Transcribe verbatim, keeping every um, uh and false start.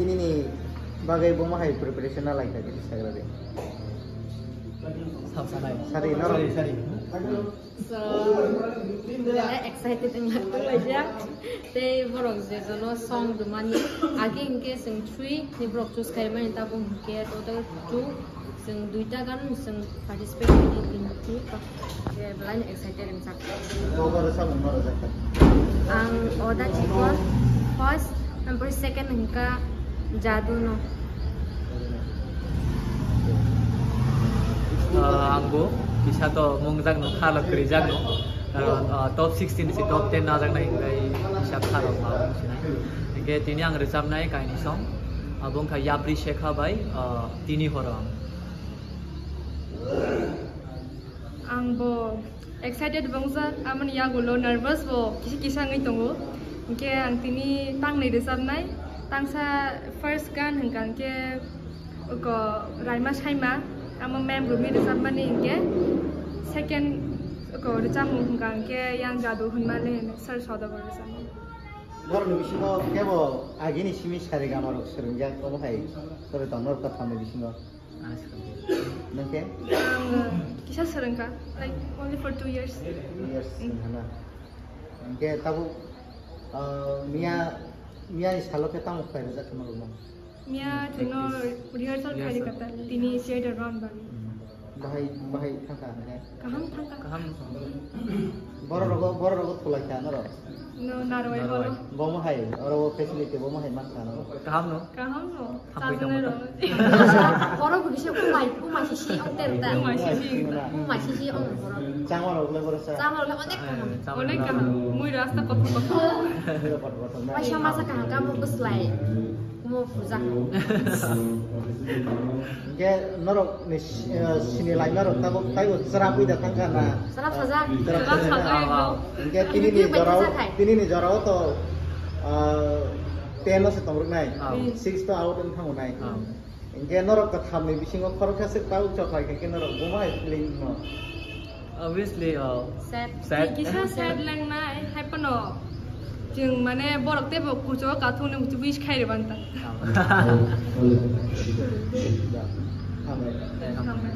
Nini bagwi bomo hai preparation na lai kha khe sagra de. Sab sanai. Sari, norok. Sari, sari. So, very excited wngkha tei borok je jono song rwmani age hinkhe chwng three ni borok choose khaimani, tabuk hinkhe total two. Chwng duita gan chwng participate khainai, tini je belai no excited wngjak. Ang Oda Chikon first, ompore second hwnkha Jadu no. Ah, angbo kisa to mungjak no, khalok krijak no. Karon, ah, top sixteen si top ten najaknai hwnkhe kisa khalok ma wng sinai. Hwnkhe tini ang rwchapnai kainwi song, abo wngkha Yapri Shekha bai, ah, Tini Horo Ang. Ang bo excited bo wngjak, aboni yagulo nervous bo kisa kisa wngwi tongo. Hinkhe ang tini tangnwi rwchapnai, tangsa first gan hwnkha hinkhe oko Raima Saima, amo mem rwmwi rwchapmani hinkhe second oko rwchapmung hwnkha hinkhe Yang Jadu hwnmale hwnwi Sir Sodagar rwchapmung. Borokni bisingo kebo agini simi Saregama rok swrwngjak, omo hai kwrwi tong norok tongthokni bisingo. Nwng khe? Ang kisa swrwngkha, like, only for two years. Two years Mm. Hana. Hwnkhe tabuk, ah, miya, miyani salo khe tamo khlai rwjak khe norokno? Miya chwngno Practice. Rehearsal khlai Rehearsal. Rwkha ta, tini theater round bagwi. Hmm. Bahai, bahai thangkha hwnkhe? Kaham thangkha. Kaham. Borok rogo, borok rogo thulai kha norok? No, narwai Narwai. Holo. Bomo hai, oro facility bomo hai mankha norok? Kaham no? Kaham no. Thangwi Chajaknai tongwi rok. Oro bo kisa umai, umai sisi ong ter ta. Umai sisi. Umai sisi ong borok. Chama rok le borok sa. Chama rok le onek kaham. Chama Onek rok. Kaham. Mui rasta kotor kotor. Kotor kotor na. Waisa masa kaham kamo bwslai. Kumo puja. Hingke norok ni si-, eh, sini lai norok tabok taibo chwrapwi da thangkha na? Chwrap sajak. Chwrap Chwrap sajak. Sajak. Hingke tini ni Review jorao, khe sakhai. Tini ni jorao to, ah, ten no se tongruk nai. Ah. Hmm. Six to out wng thango nai. Ah. Hingke norok kwtham ni bisingo khoroksa se tabok chok lai khe norok buma hai feeling no? Obviously, uh, Sad. Sad. Kisa sad lengnai, hai phano chwng mane borok teibo kuchugo kathoknwi wish khai rwbani ta. Hambai. Hambai.